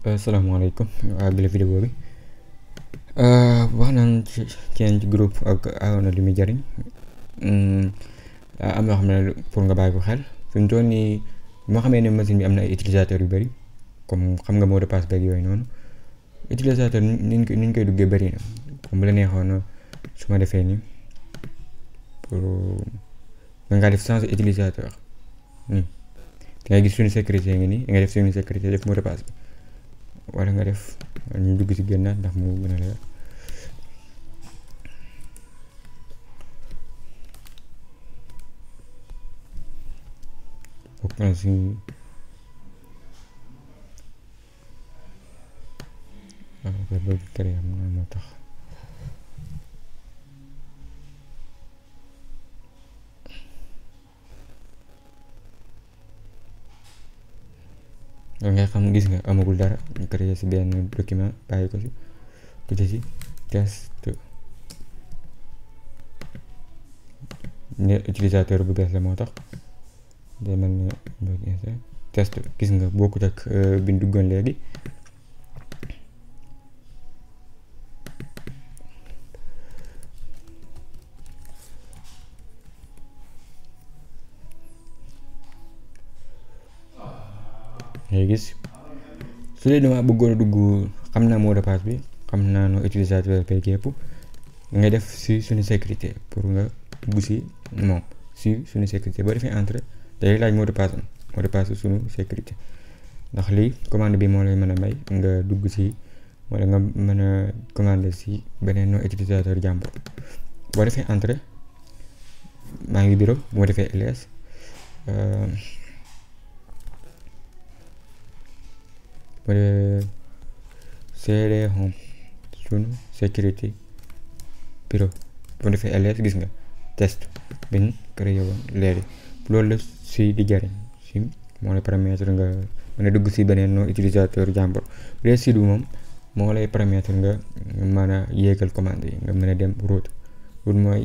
Assalamualaikum bila video bi wax naan ci groupe ak awoon na li muy jariñ am yoo xam ne pour nga bàyyi ko xel fi mu toll nii moo xamee ne machine bi am na ay utilisateurs yu bëri comme xam nga mot de passe beeg yooyu noonu utilisateur niñ koy duggee bëri na comme bu la neexoon su ma defee nii pour nga def changer utilisateur nii dangay gis suñu sécurité ngi nii nga def suñu sécurité def mot de passe bi wala nga def ñu dugg ci génnaat ndax mu gën a leer bokk na ci ba créé am na moo tax ngay xam gis nga amagul dara ñu créé ci benn document bàyyi ko ci tuuti ci test ne utilisateur bu bees la moo tax day mel ne test gis nga bokkut ak bi ñu duggoon léegi ngay gis su dee dama bëggoon a dugg xam naa mot de passe bi xam naa no utilisateur beeg yëpp ngay def si suñu sécurité pour nga dugg si moom si suñu sécurité boo defee entrée day laaj mot de passe am mot de passe suñu sécurité ndax lii commande bi moo lay mën a may nga dugg si wala nga mën a commander si beneen no utilisateur jàmbur boo defee entrée maa ngi bureau moo defee ls cd home sunu sécurité bureau bu defee ls gis nga test biñ créé woon léegi loolu la si di jariñ si moo lay permettre nga mën a dugg si beneen no utilisateur jàmbur bu dee si du moom moo lay permettre nga mën a yéegal commande yi nga mën a dem route mooy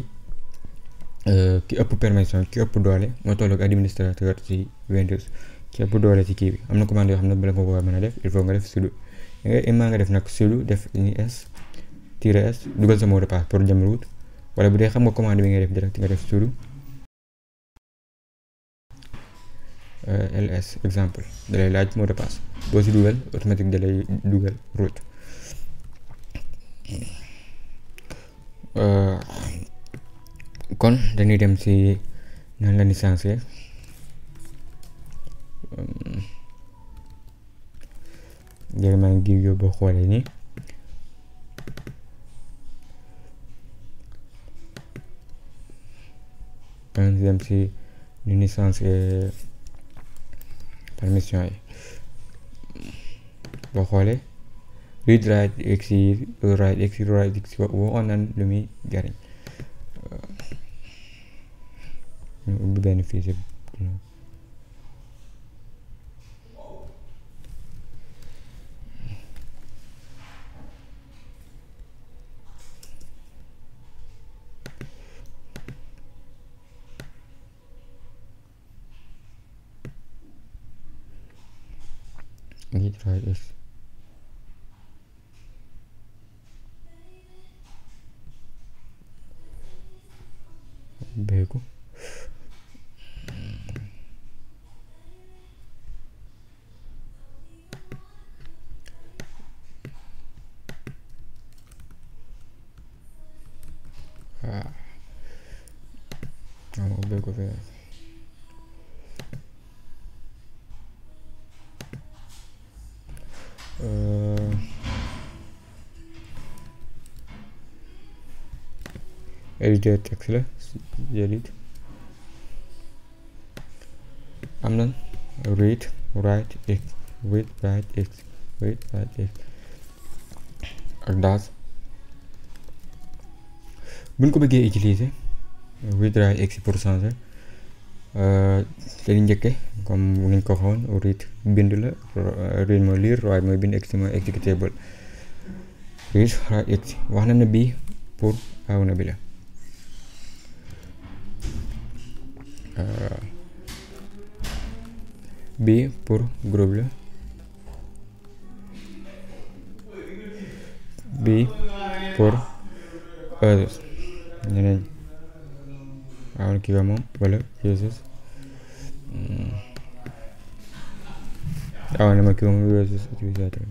ki ëpp permission ki ëpp doole moo tolloog administrateur ci Windows ki ëpp doole ci kii bi am na commande yoo xam ne bala nga ko mën a def il faut nga def sudo nga def nag sudo def ni s dugal sa mot de passe pour jëm route wala bu dee xam nga commande bi ngay def direct nga def sudo ls exemple dalay laaj mot de passe boo si dugal automatique dalay dugal route kon dañuy dem si nan la licencié léegi maa ngi yow boo xoolee nii maa ngi dem si ñu licencié permission yi boo xoolee read write exit waxoon nan lu muy jariñ ñu ubbi benn fichier read write exit beeku beeku fee editor text la edit am na read write x ak daas buñ ko bëggee utiliser read write x pour changer dañuy njëkke comme niñ ko waxoon read bind la read mooy lire write mooy bind x mooy executable read write x wax na ne bii pour aw na bi la bii pour groupe la B pour others ñeneen waaw kii moom wala users waaw ne ma kii moom users utilisateur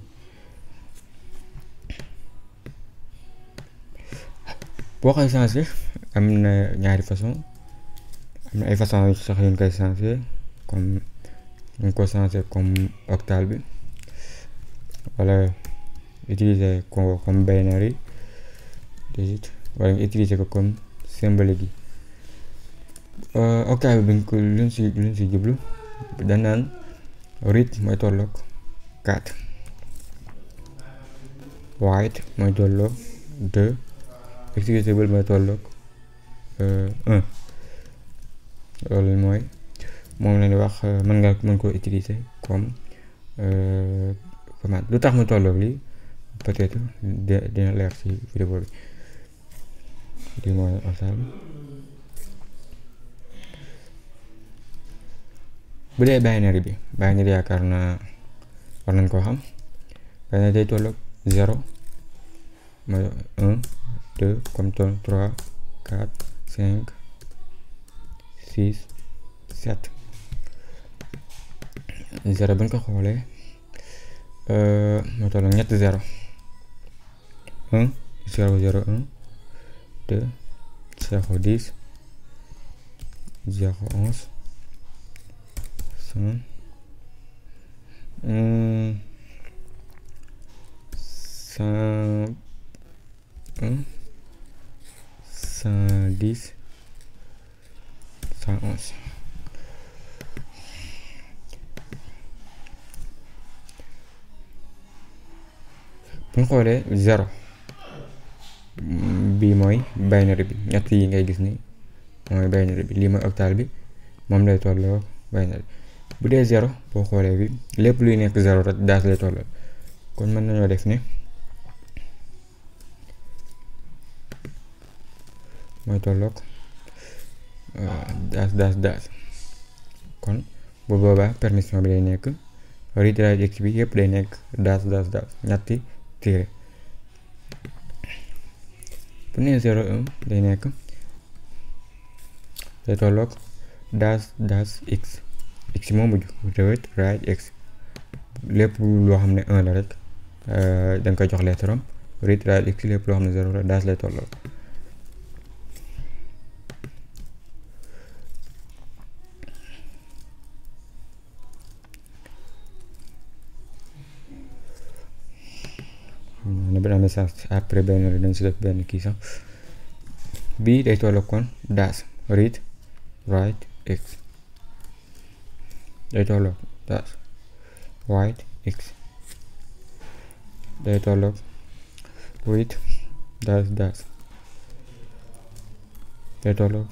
boo koy changer am na ñaari façon am na ay façon yu sax yu ñu koy changer comme ñu ko changer comme octal bi wala utiliser ko comme binary digit wala nga utiliser ko comme symbolique yi octal bi ko luñ si jublu dañ naan read mooy tolloog 4 write mooy tolloog 2 executable mooy tolloog 1 loolu mooy moom la ñuy wax mën koo utiliser comme commande lu tax mu tolloog lii peut-être dina leer ci vidéo bi lii mooy octal bu dee binary bi binary yaakaar naa war nañ koo xam binary day tolloog 0 mooy 1 2 comme 3 4 5 6 7 0 bu ñu ko xoolee moo tolloog ñetti 0 1 0 0 1 2 0 10 0 11 100 101 110 111 bu ñu xoolee 0 bii mooy binary bi ñett yi ngay gis ni mooy binary bi lii mooy octal bi moom lay tolloo binary bu dee 0 boo xoolee bi lépp luy nekk 0 rek daas lay tolloo kon mën nañoo def ne mooy tolloog daas kon bu boobaa permission bi day nekk read write exec bi yëpp day nekk daas ñetti tiret bu nee 0 1 day nekk day tolloog daas x moo mujj read write x lépp loo xam ne 1 la rek dañ koy jox lettre am read write x lépp loo xam ne 0 la daas lay tolloog na benn message après benn dañ si def benn kii sax bii day tolloog kon daas read write x day tolloog daas write x day tolloog read daas day tolloog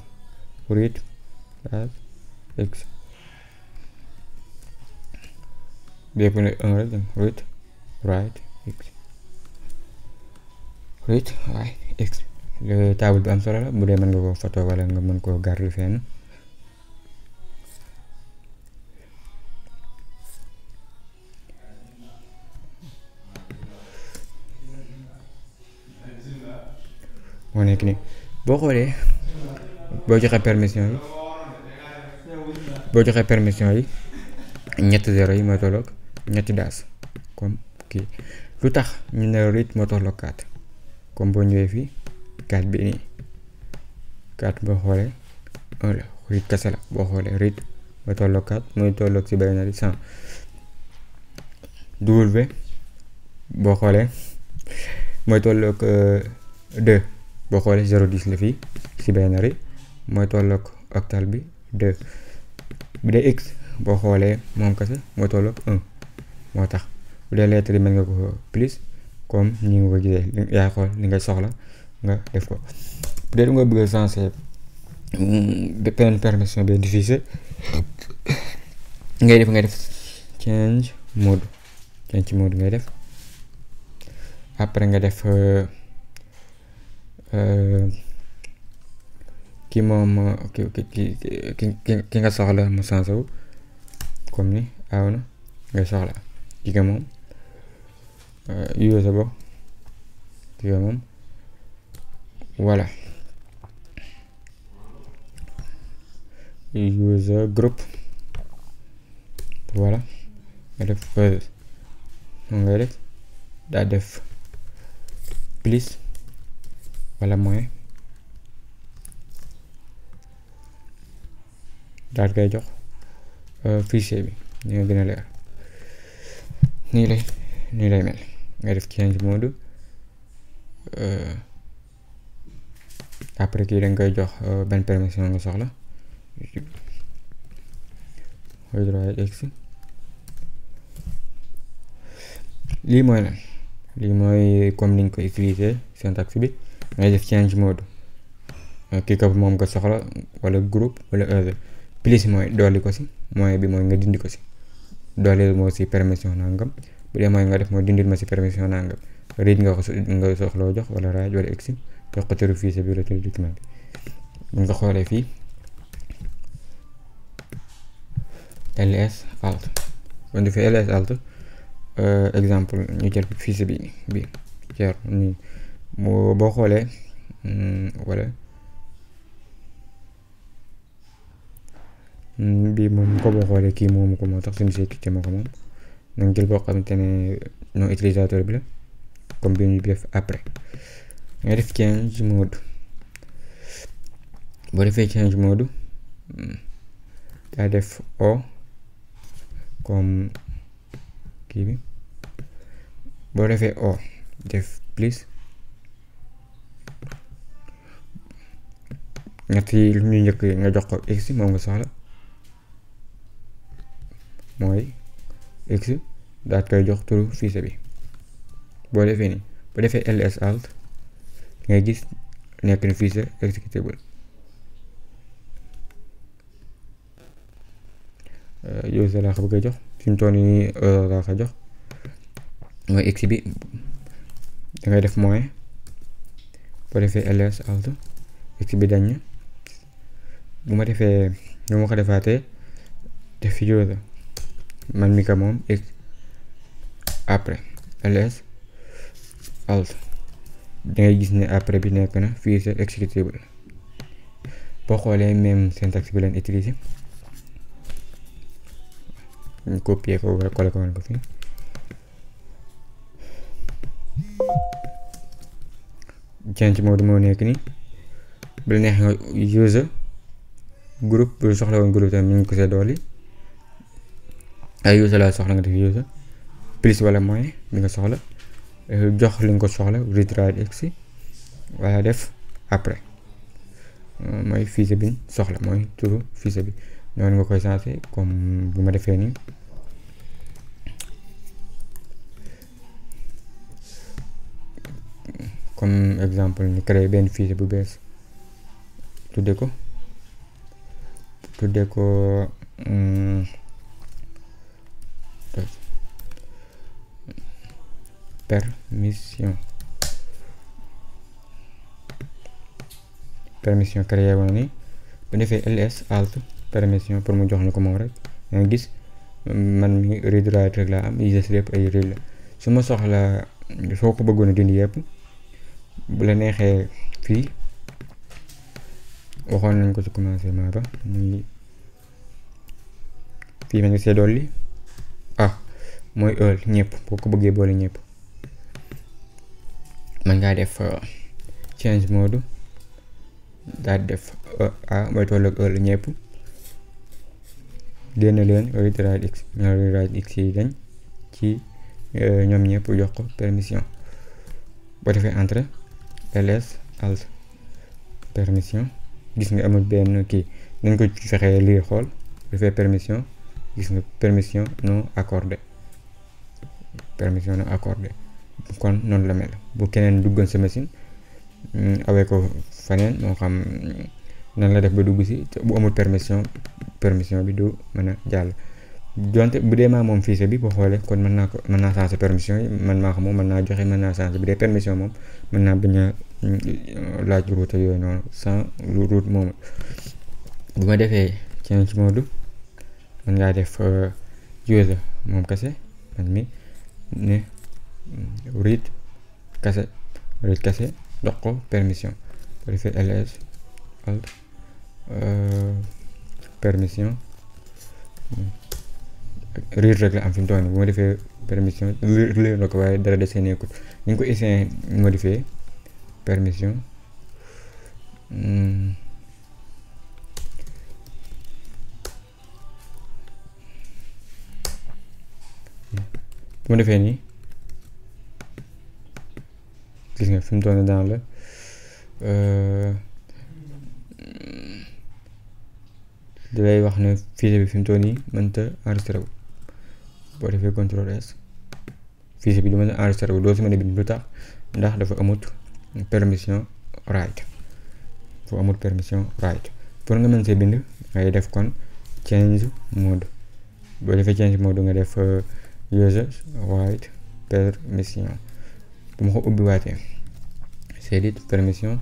read daas x bépp ne 1 rek read write x read write x table bi am solo la bu dee mën nga koo photo wala nga mën koo garder fenn moo nekk nii boo xoolee boo joxe permission yi ñetti 0 yi mooy tolloog ñetti daas comme kii lu tax ñu ne read moo tolloog 4 comme boo ñëwee fii 4 bi nii 4 boo xoolee 1 la read kese la boo xoolee read mooy tolloog 4 mooy tolloog ci binary 100 W boo xoolee mooy tolloog 2 boo xoolee 0 10 la fii ci binary mooy tolloog octal bi 2 bu dee x boo xoolee moom kese mooy tolloog 1 moo tax bu dee lettre yi mën nga ko plus comme ñi nga ko gisee yaa xool li nga soxla nga def ko bu dee nga bëgg a changer benn permission bi diffusé ngay def change mode ngay def après nga def ki moom ki nga soxla mu changé wu comme ni aw na ngay soxla ki nga moom usé bo yooyu moom voilà. User group voilà nga def moom ngay def daa def plus wala moins daal koy jox fichier bi ni nga gën a leer nii lay mel. nga def change mode après kii danga koy jox benn permission nga soxla droit x lii mooy lan lii mooy comme niñ ko utiliser syntaxe bi ngay def change mode kii ko moom nga soxla wala groupe wala other. plus mooy dolli ko si, moins bi mooy nga dindi ko si, dolli moo si permission nangam, bu dee mooy nga def mooy dindil ma si permission nangam. read nga soxloo jox wala write wala exit jox ko turu fichier bi wala turu document bi. nga xoolee fii ls alt bu ñu defee ls alt exemple ñu jël fichier bi jar nii boo xoolee wala bii moom ko boo xoolee kii moomu ko moo tax suñu sécurité moo ko moom nañ jël boo xamante ne non utilisateur bi la comme bi ñu def après nga def change mode. boo defee change mode daa def o comme kii bi, boo defee o def plus ñetti lu ñu njëkk nga jox ko x moom nga soxla mooy x daat koy jox turu fichier bi. boo defee nii boo defee ls alt ngay gis nekk ni fichier executable. user laa ko bëgg a jox fi mu toll nii laa ko jox mooy x bi dangay def moins boo defee ls alt x bi dañ na. bu ma defee bu ma ko defaatee def fi user man mi ka moom x après ls alt dangay gis ne après bi nekk na fichier executable. boo xoolee même syntaxe bi leen utiliser ñu copier ko wala coller ko woon ko fii change mode moo nekk nii. bu la neex nga user groupe bu soxla woon groupe tamit ñu ngi ko see dolli ay user laa soxla nga def user plus wala moins bi nga soxla jox li nga ko soxla read write exit wala def après mooy fichier bi soxla mooy turu fichier bi. noonu nga koy changer comme bu ma defee nii comme exemple ñu créer benn fichier bu bees tudde ko permission créer woon ni bu defee ls alt permission pour mu jox ñu ko moom rek nga gis man mi read write rek laa am yi des lépp ay read la. su ma soxla soo ko bëggoon a dindi yëpp bu la neexee fii waxoon nañ ko ci commencement ba muy fii ma nga see dolli mooy all ñëpp boo ko bëggee boole ñëpp man ngaa def change mode daal def mooy toll ak all ñëpp génn leen read write x ñaari write x yi dañ ci ñoom ñëpp jox ko permission. boo defee entrée ls alt permission gis nga amul benn kii nañ ko fexee lii xool defee permission gis nga permission non accordé kon noonu la mel. bu keneen duggoon sa machine awee ko faneen moo xam nan la def ba dugg si te bu amul permission bi du mën a jàll. donte bu dee maa moom fichier bi boo xoolee kon mën naa changer permission yi man maa ko moom mën naa joxe mën naa changer bu dee permission moom mën naa bañ a laaj route yooyu noonu sans route moom. bu ma defee change mode mën ngaa def user moom kese man mi ne read kese read kese jox ko permission boo defee ls alt permission read rek la am fi mu toll nii bu ma defee permission lire na ko waaye dara desee nekkul ñu ngi ko essayer modifier permission bu ma defee nii gis nga fi mu toll nii dans la di lay wax ne fichier bi fi mu toll nii mënta enregistré wu boo defee contrôle S fichier bi du mën a enregistré wu doo si mën a bind lu tax ndax dafa amut permission write foo amut permission write pour nga mën see bind ngay def kon change mode boo defee change mode nga def user write permission bu ma ko ubbi waatee c'est permission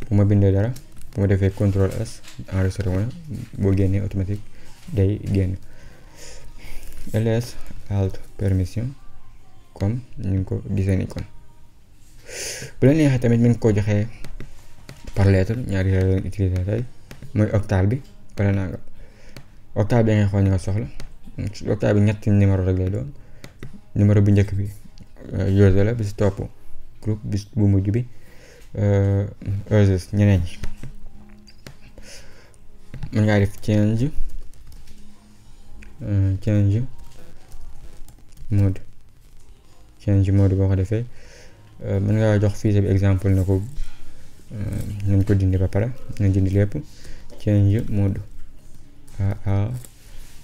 bu ma bindee dara bu ma defee contrôle S enregistré wu na boo génnee automatique day génn ls alt permission comme ñu ngi ko gisee ni kon bu la neexee tamit mi ngi ko joxee par lettre ñaari la leen utiliser tey mooy octal bi pare naa nga octal bi ngay xool ñu nga soxla octal bi ñetti numéro rek lay doon numéro bu njëkk bi user la bi si topp groupe bi bu mujj bi users ñeneen ñi mën ngaa def change mode boo ko defee mën ngaa jox fichier bi exemple na ko nañ ko dindi ba pare nañ dindi lépp change mode a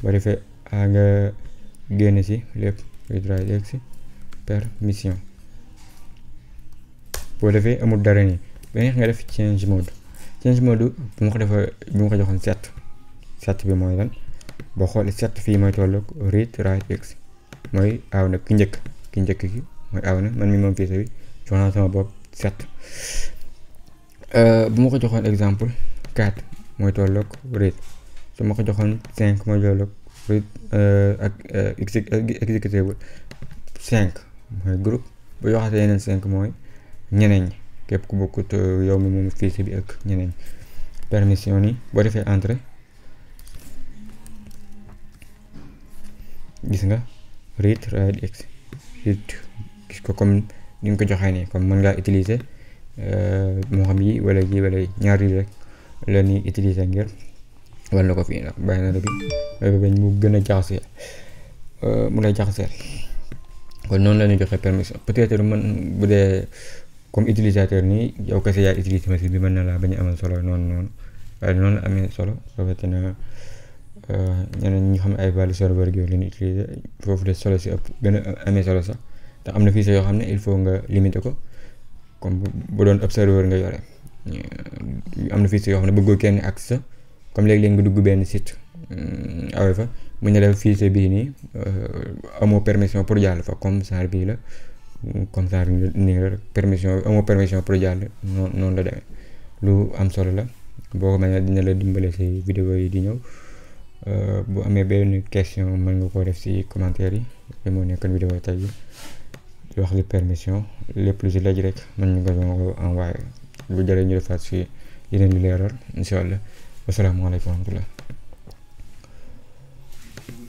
boo defee a nga génn si lépp read x permission boo defee amul dara nii beneen nga def change mode bu ma ko joxoon set bi mooy lan boo xoolee set fii mooy tolloog read write x mooy aaw na ki njëkk ki mooy aaw na man mi moom fichier bi jox naa sama bopp set bu ma ko joxoon exemple 4 mooy tolloog read su ma ko joxoon 5 mooy tolloog read ak exécutable 5 mooy groupe bu joxatee yeneen 5 mooy ñeneen ñi képp ku bokkut yow mi moom fichier bi ak ñeneen permission yi boo defee entrée gis nga read write x gis ko comme ni nga ko joxee nii comme mën ngaa utiliser moo xam yi wala ñaar yi rek la ñuy utiliser ngir wala na ko fii ndax bàyyi na la bi bañ mu gën a jaxasee mu lay jaxaseel kon noonu la ñuy joxe permission peut-être man bu dee comme utilisateur nii yow kese yaa utiliser machine bi mën na laa bañ a amal solo noonu waaye noonu la amee solo rawatina ñeneen ñi xam ay value serveur yooyu la ñuy utiliser foofu de solo si ëpp gën a amee solo sax ndax am na fichier yoo xam ne il faut nga limiter ko comme bu doon ab serveur nga yore am na fichier yoo xam ne bëggoo kenn accès comme léeg-léeg nga dugg benn site awee fa mu ne la fichier bii nii amoo permission pour jàll fa comme ça bii la comme ça nii la permission amoo permission pour jàll noonu la demee lu am solo la boo ko mënee dina la dimbale si vidéo yi di ñëw bu amee benn question mën nga koo def si commentaire yi li moo nekkoon vidéo tey bi di wax li permission lépp lu si laaj rek mën ñu ko envoyé bu jëree ñu defaat si yeneen lu leeral incha allah wasalaamaaleykum wa rahmatullah